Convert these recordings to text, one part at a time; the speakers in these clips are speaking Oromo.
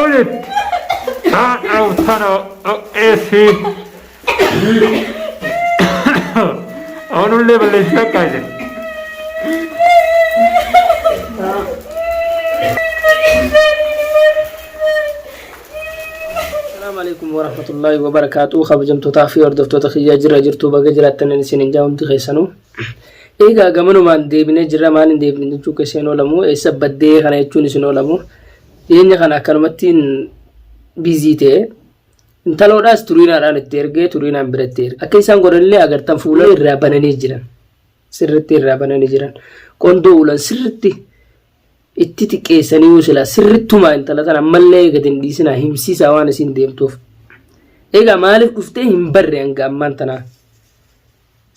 Olitti haadha dhoqqeessi. Onullee balleessii akka isin. Assalamu alaikum warahmatullahi wabarakatuh. Kabajamtootaa fi hordoftoota kiyyaa jira jirtuu baga jiraattan isin hin jaa hundi keessanuu. Egaa gamanumaan deebinee jirra maal hin deebine jechuu keessa hin oolamu eessa baddee kana jechuun isin oolamu. Dhiyeenya kana akkanumattiin biizii ta'e intaloodhaas turiinaadhaan itti ergee turiinaan biratti erge. Akka isaan godhanillee agartan fuula irraa bananii jiran. Sirritti irraa bananii jiran. Qondoo ulan sirritti itti xiqqeessanii yoo silaa sirrittumaa intala tana ammallee gadi hin dhiisinaa himsiisaa waan isiin deemtuuf. Egaa maaliif dhuftee hin barre hanga ammaan tanaa.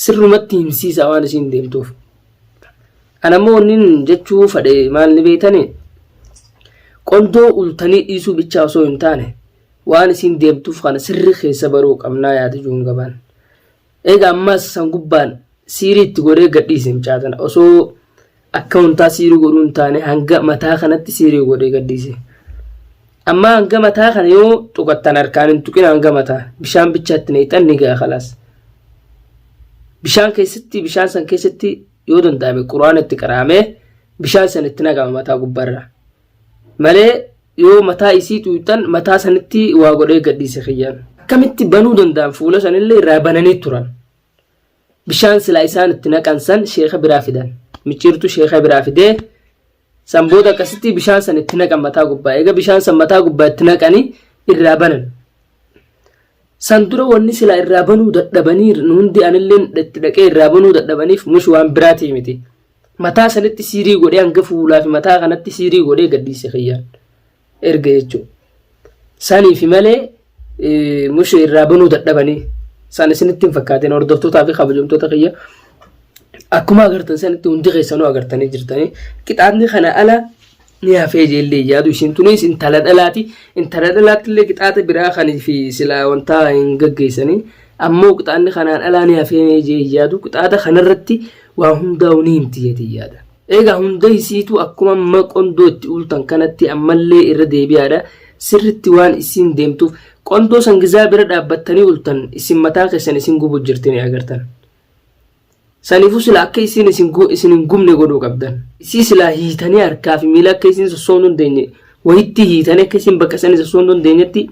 Sirrumatti himsiisaa waan isiin deemtuuf. Ana immoo wannin jechuu fadhe maal ni beektanii? Qondoo ultanii dhiisuu bichaa osoo hin taane waan isiin deemtuuf kana sirri keessa baruu qabnaa yaada juun gabaan. Egaa ammas san gubbaan siirii itti godhee gadhiise mucaa tana osoo akka wantaa siirii godhuu hin taane hanga mataa kanatti siirii godhee gadhiise. Amma hanga mataa kana yoo tuqattan harkaan hin tuqin hanga mataa bishaan bichaatti neexan ni ga'a kalaas. Bishaan keessatti bishaan san keessatti yoo danda'ame quraana itti qaraamee bishaan san itti naqama mataa gubbaarra. Malee yoo mataa isii tuqxan mataa sanitti waa godhee gadhiise kiyyaan. Akkamitti banuu danda'an fuula sanillee irraa bananii turan. Bishaan silaa isaan itti naqan san sheeka biraa fidan. Micciirtu sheeka biraa fidee san booda akkasitti bishaan san itti naqan mataa gubbaa. Eega bishaan san mataa gubbaa itti naqanii irraa banan. San dura wanni silaa irraa banuu dadhabanii hundi anillee itti dhaqee irraa banuu dadhabaniif mush waan biraatii miti. Mataa sanitti siirii godhee hanga fuulaa fi mataa kanatti siirii godhee gadhiise kiyyaan. Erga jechuudha. Saniifi malee mushee irraa banuu dadhabanii san isinitti hin fakkaatin hordoftootaa fi kabajamtoota kiyya akkuma agartan sanitti hundi keessanuu agartanii jirtanii qixaatni kana ala ni hafee jeellee yaadu isin tunis intala dhalaati intala dhalaatti illee qixaata biraa kan fi silaa wantaa hin gaggeessanii ammoo qixaanni kanaan alaa ni hafee jee yaadu qixaata kanarratti waa hundaa'u ni himti jeetii yaada. Egaa hunda isiitu akkuma amma qondoo itti ultan kanatti ammallee irra deebi'aadha. Sirritti waan isiin deemtuuf qondoo san gizaa bira dhaabbattanii ultan isin mataa keessan isin gubu jirtini agartan. Saniifuu sila akka isiin isin hin gubne godhuu qabdan. Isii silaa hiitanii harkaa fi miila akka isiin sosso'uu hin dandeenye wayitti hiitanii akka isiin bakka sanii sosso'uu hin dandeenyetti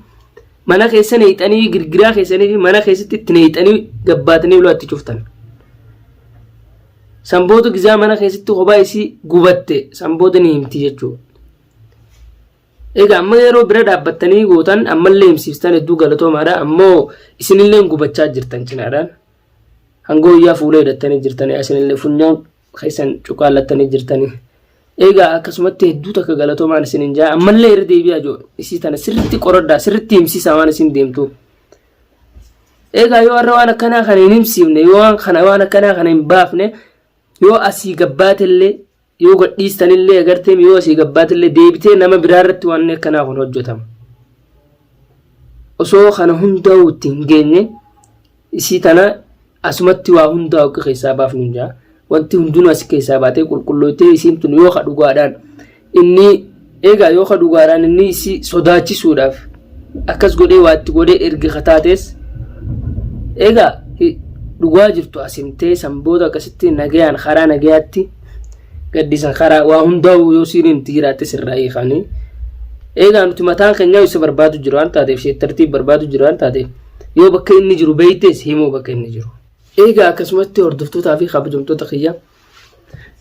mana keessa neeyxanii girgiraa keessanii fi mana keessatti itti neeyxanii gabbaatanii ulaa itti cuftan. San booda gizaa mana keessatti kophaa isii gubatte san booda ni himti jechuudha. Egaa amma yeroo bira dhaabbattanii gootan ammallee himsiiftan hedduu galatoomaadha. Ammoo isinillee gubachaa jirtan cinaadhaan. Hanga guyyaa fuula hidhattanii jirtanii isinillee funyaan keessan cuqaallattanii jirtanii. Egaa akkasumatti hedduu takka galatoomaan isin hin jaa ammallee irra deebi'aa jiru isii tana sirriitti qoradhaa sirriitti himsiisaa waan isin deemtuuf. Egaa yoo har'a waan akkanaa kana hin himsiifne yoo waan kana waan akkanaa kana hin baafne yoo asii gabbaatellee yoo gadhiistanillee agarteem yoo asii gabbaatellee deebitee nama biraa irratti waan akkanaa kun hojjetama. Osoo kana hundaa'u itti hin geenye isii tana asumatti waa hundaa akka keessaa baafnu hin jaa. Wanti hundinuu as keessaa baatee qulqullootee isiin tun yoo ka dhugaadhaan inni egaa yoo ka dhugaadhaan inni isii sodaachisuudhaaf akkas godhee waa itti godhee erga ka taates egaa dhugaa jirtu as himtee san booda akkasitti nagayaan karaa nagayaatti gaddisan karaa waa hundaa'u yoo siin itti jiraatte sirraa hiikanii egaa nuti mataan keenyaa isa barbaadu jiru waan taateef ishee tartiib barbaadu jiru waan taateef yoo bakka inni jiru beeytes himuu bakka inni jiru. Egaa akkasumatti hordoftootaa fi kabajamtoota kiyya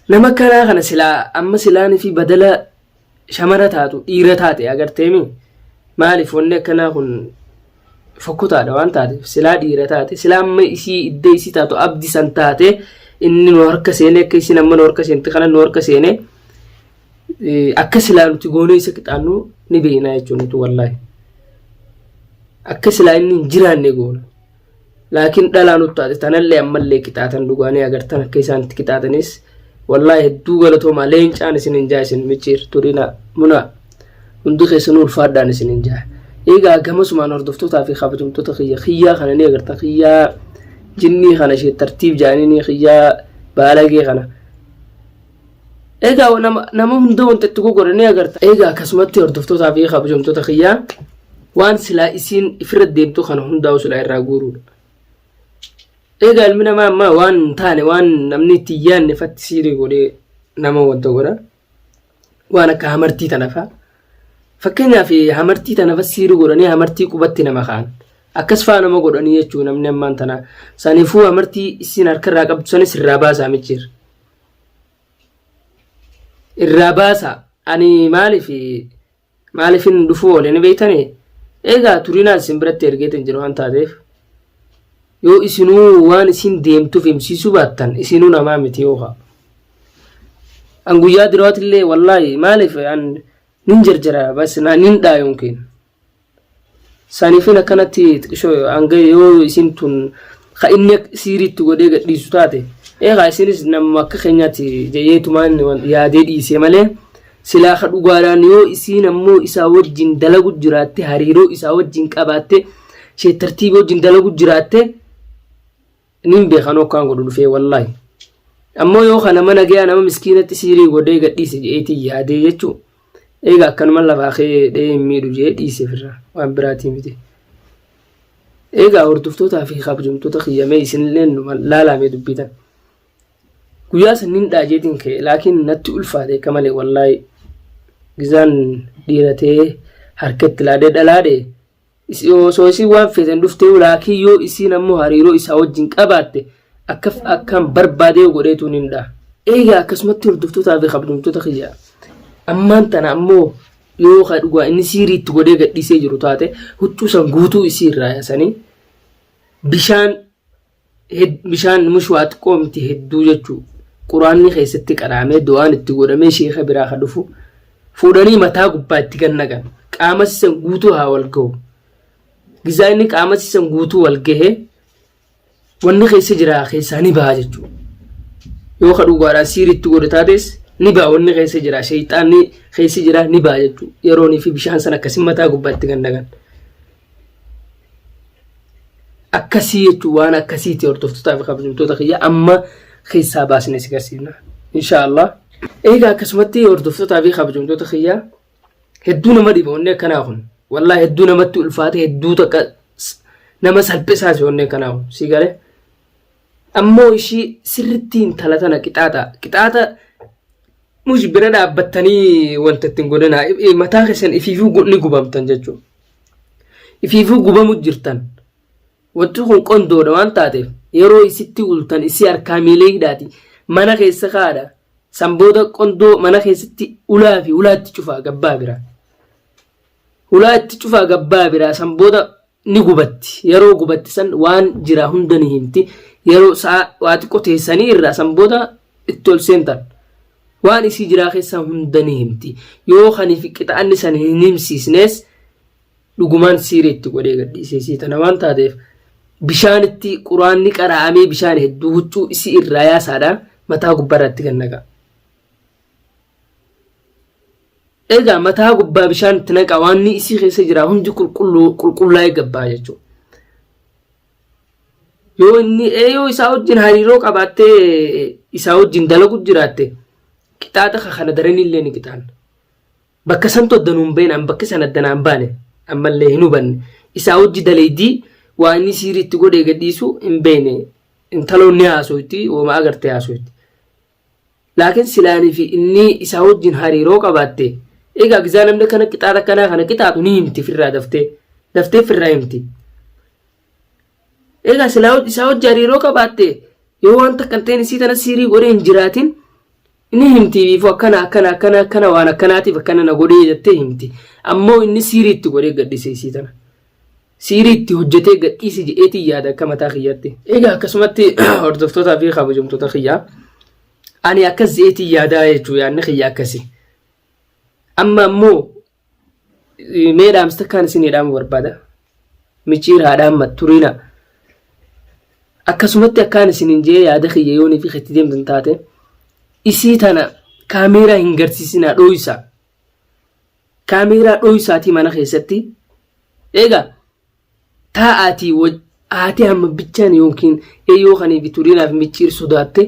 nama kanaa kana silaa amma silaanii fi badala shamara taatu dhiira taate agarteemi maaliif wanni akkanaa kun fokkotaadha waan taateef silaa dhiira taate silaa amma isii iddee isii taatu abdi san taate inni nu harka seenee akka isiin amma nu harka seente kana nu harka seenee akka silaa nuti goonee isa qixaannu ni beekna jechuun nuti wallaahi akka silaa inni hin jiraanne goona. Laakiin dhalaa nutti taate tanallee ammallee qixaatan dhugaanii agartan akka isaan itti qixaatanis wallaahi hedduu galatoomaa leencaan isin hin jaa isin micciir turina muna hundi keessanuu ulfaadhaan isin hin jaa. Egaa gamasumaan hordoftootaa fi kabajamtoota kiyya kiyyaa kana ni agartan kiyyaa Jinnii kana ishee tartiib jaaniinii kiyyaa baalagee kana. Egaa nama hunda wanta itti goggodhe ni agarta. Egaa akkasumatti hordoftootaa fi kabajamtoota kiyyaa waan silaa isiin ifirra deemtu kana hundaa'u silaa irraa guuruudha. Egaa ilmi namaa ammaa waan hin taane waan namni itti hin yaadne fatti siirii godhee nama wanta godha. Waan akka hamartii tana fa'a. Fakkeenyaaf hamartii tana fa siirii godhanii hamartii qubatti nama ka'an. Akkas fa'a nama godhanii jechuu namni ammaan tana. Saniifuu hamartii isiin harka irraa qabdu sanis irraa baasaa micciir. Irraa baasaa. Ani maaliif Maaliifin dhufuu oole ni beektanii? Egaa turinaa isin biratti ergeetiin jira waan taateef yoo isinuu waan isin deemtuuf himsiisuu baattan isinuu namaa miti yookaa. An guyyaa duraatillee wallaahi maaliif an nin jarjara bas nin dhaa yookiin. Saniifin akkanatti xiqishoo hanga yoo isin tun ka inni siiriitti godhee gadhiisu taate eegaa isinis namuma akka keenyaatti jedheetumaan yaadee dhiisee malee silaa ka dhugaadhaan yoo isiin ammoo isaa wajjin dalagu jiraatte hariiroo isaa wajjin qabaatte ishee tartiiba wajjin dalagu jiraatte nin beekan okkaan godhu dhufee wallaahi. Ammoo yoo kana mana gayaa nama miskiinatti siirii godhee gadhiise jedheetiin yaadee jechuu eega akkanuma lafaa kee dhee hin miidhu jedhee dhiise firra waan biraatii miti. Eegaa hordoftootaa fi kabajamtoota kiyya mee isinillee numa laalaamee dubbii tan. Guyyaa san nin dhaajeetiin ka'e laakiin natti ulfaate akka malee wallaahi gizaan dhiiratee harkatti laadee dhalaadhe Osoo isiin waan feeten dhuftee laakiin yoo isiin ammoo hariiroo isaa wajjin qabaatte akka akkaan barbaadee godheetuun hin dha. Eegaa akkasumatti hordoftootaa fi kabajamtoota kiyya ammaan tana ammoo yoo ka dhugaa inni siiriitti godhee gadhiisee jiru taate huccuu san guutuu isii irraa yaasanii bishaan Bishaan mush waa xiqqoo miti hedduu jechuu quraanni keessatti qaraamee du'aan itti godhamee sheeka biraa ka dhufu fuudhanii mataa gubbaa itti gad naqan qaama sisan guutuu haa wal gahu gizaa inni qaama sisan guutuu wal gahe wanni keessa jira keessaa ni baha jechuu yoo ka dhugaadhaan siiritti godhe taates ni baha wanni keessa jira sheeyxaanni keessa jira ni baha jechuu yeroonii fi bishaan san akkasi mataa gubbaa itti gad naqan. Akkasii jechuun waan akkasiiti hordoftootaa fi kabajamtoota kiyya amma keessaa baasnee si garsiifna. Insha Allah. Egaa akkasumatti hordoftootaa fi kabajamtoota kiyya hedduu nama dhiba wanni akkanaa kun. Wallaahi hedduu namatti ulfaate hedduu takka nama salphisaas wanni akkanaa kun. Si galee? Ammoo ishii sirritti intala tana qixaaxa. Qixaaxa mush bira dhaabbattanii wanta ittiin godhanaa. Mataa keessan ifiifuu ni gubamtan jechuudha. Ifiifuu gubamu jirtan. Wanti kun qondoodha waan taateef yeroo isitti ultan isii harkaa miilee hidhaati. Mana keessa kaadha. San booda qondoo mana keessatti ulaa fi ulaatti cufaa gabbaa biraa. Ulaa itti cufaa gabbaa biraa san booda ni gubatti. Yeroo gubatti san waan jira hunda ni himti. Yeroo sa'a waa xiqqoo teessanii irraa san booda itti ol seentan. Waan isii jiraa keessaa hunda ni himti. Yoo kaniif qixaanni san hin himsiisnees dhugumaan siirii itti godhee gadhiisee isii tana waan taateef bishaanitti quraanni qara'amee bishaan hedduu huccuu isii irraa yaasaadha mataa gubbaarratti gad naqa. Egaa mataa gubbaa bishaan itti naqa waan inni isii keessa jira hundi qulqulluu qulqullaa'ee gabbaa jechuudha. Yoo inni yoo isaa wajjin hariiroo qabaattee isaa wajjin dalagu jiraatte qixaaxa kana daranii illee ni qixaan. Bakka santu adda nuun beena an bakki san adda naan baane ammallee hin hubanne. Isaa wajji dalaydii waa inni siirii itti godhee gadhiisu hin beekne. Intaloon ni haasoyti wooma agartee haasoyti. Laakiin silaanii fi inni isaa wajjin hariiroo qabaatte egaa gizaa namni akkana qixaaxa akkanaa kana qixaaxu ni himti firraa daftee daftee firraa himti. Egaa silaa isaa wajji hariiroo qabaatte yoo waan takka hin ta'in isii tana siirii godhee hin jiraatin ni himti ifuu akkana akkana akkana akkana waan akkanaatiif akkana na godhee jettee himti. Ammoo inni siirii itti godhee gadhiise isii tana. Siirii itti hojjetee gadhiise jedheetiin yaada akka mataa kiyyaatti. Egaa akkasumatti hordoftootaa fi kabajamtoota kiyyaa ani akkas jedheetiin yaadaa jechuudha yaadni kiyya akkasi. Amma ammoo mee dhaamsa takkaan isinii dhaamu barbaada. Micciir haa dhaammat turiina. Akkasumatti akkaan isiniin jee yaada kiyya yoonii fi itti deemtan taate isii tana kaameeraa hin garsiisinaa dhooysaa. Kaameeraa dhooysaatii mana keessatti eegaa taa'aatii Haati amma bichaan yookiin eeyyoo kanii fi turiinaaf micciir sodaatte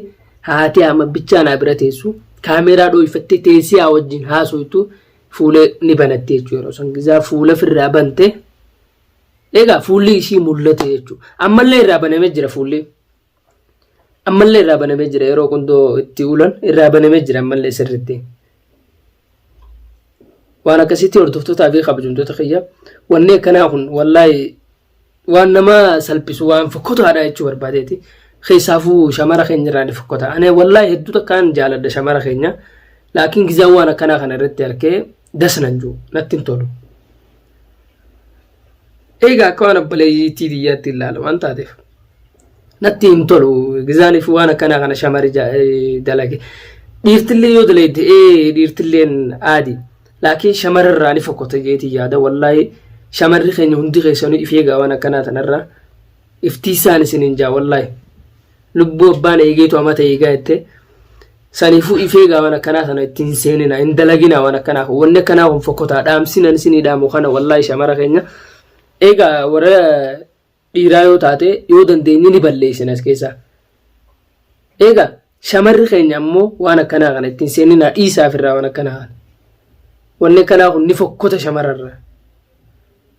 haati amma bichaa naa bira teessu kaameeraa dhooyfattee teessee haa wajjin haasoytu fuula ni banatte jechuudha yeroo san gizaa fuula firraa bante egaa fuulli ishii mul'ate jechuudha. Ammallee irraa banamee jira fuulli. Ammallee irraa banamee jira yeroo qundoo itti ulan irraa banamee jira ammallee sirriitti. Waan akkasitti hordoftootaa fi kabajamtoota kiyya wanni akkanaa kun wallaahi waan nama salphisu waan fokkotaadha jechuu barbaadeeti. Keessaafuu shamara keenya irraa ni fokkota. Ani wallaahi hedduu takkaan jaaladha shamara keenya. Laakiin gizaan waan akkanaa kana irratti arkee das nan jiru natti hin tolu. Egaa akka waan obboleeyyiitii biyyaatti ilaala waan taateef. Natti hin tolu gizaaniif waan akkanaa kana shamari dalage. Dhiirtillee yoo dalayde ee dhiirtilleen aadi. Laakiin shamararraa ni fokkota jeetii yaada wallaahi shamarri keenya hundi keessanuu if eegaa waan akkanaa tanarraa. Iftiisaan isiniin jaa wallaahi. Lubbuu abbaan eegeetu amata eegaa jettee. Saniifuu if eegaa waan akkanaa tana itti hin seenina hin dalaginaa waan akkanaa kun wanni akkanaa kun fokkotaa dhaamsinan isinii dhaamu kana wallaahi shamara keenya. Egaa warra dhiiraa yoo taate yoo dandeenye ni balleessina as keessaa. Egaa shamarri keenya ammoo waan akkanaa kana ittiin seeninaa dhiisaaf irraa waan akkanaa kana. Wanni akkanaa kun ni fokkota shamararra.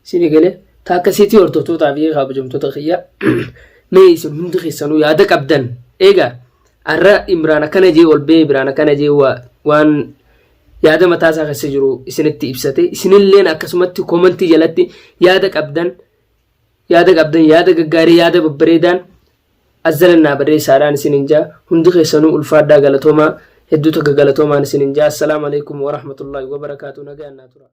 Isin galee ta akkasiitii hordoftootaa fi kabajamtoota kiyya mee isin hundi keessanuu yaada qabdan. Egaa har'a Imraan akkana jee ol ba'ee Imraan akkana jee waan yaada mataa isaa keessa jiru isinitti ibsate isinilleen akkasumatti koomantii jalatti yaada qabdan Yaada qabdan yaada gaggaarii yaada babbareedaan as jala naa barreessaadhaan isinin jaa hundi keessanuu ulfaadhaa galatoomaa hedduu takka galatoomaan isinin jaa assalaamu alaikum warahmatullaahi wabarakaatu nagayaan naa tura.